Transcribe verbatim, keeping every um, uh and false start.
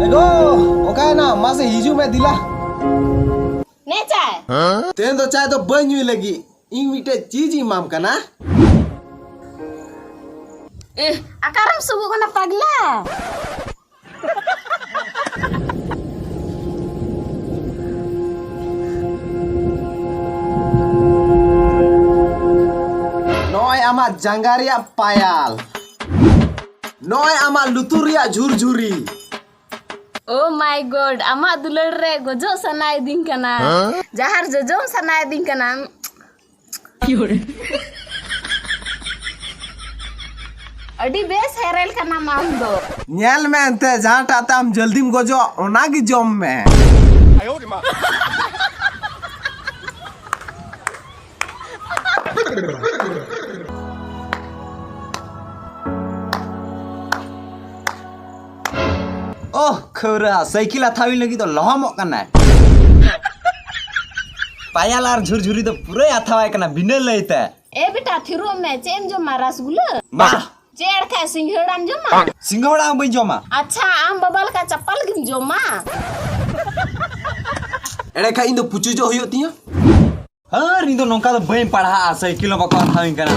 ᱮ ᱜᱳ, ᱚᱠᱟᱭᱮᱱᱟ? ᱢᱟᱥᱮ ᱦᱤᱡᱩᱜ ᱢᱮ ᱫᱤᱞᱟ᱾ ᱱᱮ ᱪᱟᱭ᱾ ᱛᱮᱦᱮᱧ ᱫᱚ ᱪᱟᱭ ᱫᱚ ᱵᱟᱹᱧ ᱧᱩᱭ ᱞᱟᱹᱜᱤᱫ, ᱤᱧ ᱢᱤᱫᱴᱮᱡ ᱪᱤᱡᱽ ᱤᱧ ᱮᱢᱟᱢ ᱠᱟᱱᱟ᱾ ᱮ, ᱚᱠᱟᱨᱮᱢ ᱥᱩᱵᱩᱜ ᱠᱟᱱᱟ ᱯᱟᱜᱽᱞᱟ? ᱱᱚᱜᱼᱚᱭ ᱟᱢᱟᱜ ᱡᱟᱸᱜᱟ ᱨᱮᱭᱟᱜ ᱯᱟᱭᱟᱞ, ᱱᱚᱜᱼᱚᱭ ᱟᱢᱟᱜ ᱞᱩᱛᱩᱨ ᱨᱮᱭᱟᱜ ᱡᱷᱩᱨᱡᱷᱩᱨᱤ᱾ Oh my God, ᱟᱢᱟᱜ ᱫᱩᱞᱟᱹᱲ ᱨᱮ ᱜᱚᱡᱚᱜ ᱥᱟᱱᱟᱭᱮᱫᱤᱧ ᱠᱟᱱᱟ᱾ ᱡᱟᱦᱟᱨ ᱡᱚᱡᱚᱢ ᱥᱟᱱᱟᱭᱮᱫᱤᱧ ᱠᱟᱱᱟ᱾ ᱟᱹᱰᱤ ᱵᱮᱥ ᱦᱮᱨᱮᱞ ᱠᱟᱱᱟᱢ ᱟᱢ ᱫᱚ᱾ ᱧᱮᱞ ᱢᱮ ᱮᱱᱛᱮ, ᱡᱟᱦᱟᱸᱴᱟᱜ ᱛᱮ ᱟᱢ ᱡᱚᱞᱫᱤᱢ ᱜᱚᱡᱚᱜ, ᱚᱱᱟ ᱜᱮ ᱡᱚᱢ ᱢᱮ᱾ ᱳᱦ, ᱠᱷᱟᱹᱣᱨᱟ, ᱥᱟᱭᱠᱮᱞ ᱦᱟᱛᱟᱣᱤᱧ ᱞᱟᱹᱜᱤᱫ ᱫᱚ ᱞᱚᱦᱚᱢᱚᱜ ᱠᱟᱱᱟᱭ᱾ ᱯᱟᱭᱟᱞ ᱟᱨ ᱡᱷᱩᱨᱡᱷᱩᱨᱤ ᱫᱚ ᱯᱩᱨᱟᱹᱭ ᱦᱟᱛᱟᱣᱟᱭ ᱠᱟᱱᱟ ᱵᱤᱱᱟᱹ ᱞᱟᱹᱭᱛᱮ᱾ ᱮ ᱵᱮᱴᱟ, ᱛᱷᱤᱨᱚᱜ ᱢᱮ᱾ ᱪᱮᱫ ᱮᱢ ᱡᱚᱢᱟ, ᱨᱟᱥᱜᱩᱞᱟᱹ? ᱵᱟᱦ! ᱪᱮᱫ ᱮᱲᱠᱷᱟᱡ ᱥᱤᱸᱜᱷᱟᱹᱲᱟᱢ ᱡᱚᱢᱟ? ᱥᱤᱸᱜᱷᱟᱹᱲᱟ ᱦᱚᱸ ᱵᱟᱹᱧ ᱡᱚᱢᱟ᱾ ᱟᱪᱪᱷᱟ, ᱟᱢ ᱵᱟᱵᱟ ᱞᱮᱠᱟ ᱪᱟᱯᱟᱞ ᱜᱮᱢ ᱡᱚᱢᱟ? ᱮᱲᱮ ᱠᱷᱟᱡ ᱤᱧ ᱫᱚ ᱯᱩᱪᱩᱡᱚᱜ ᱦᱩᱭᱩᱜ ᱛᱤᱧᱟ᱾ ᱟᱨ ᱤᱧ ᱫᱚ ᱱᱚᱝᱠᱟ ᱫᱚ ᱵᱟᱹᱧ ᱯᱟᱲᱦᱟᱜᱼᱟ, ᱥᱟᱭᱠᱮᱞ ᱦᱚᱸ ᱵᱟᱠᱚ ᱦᱟᱛᱟᱣᱤᱧ ᱠᱟᱱᱟ᱾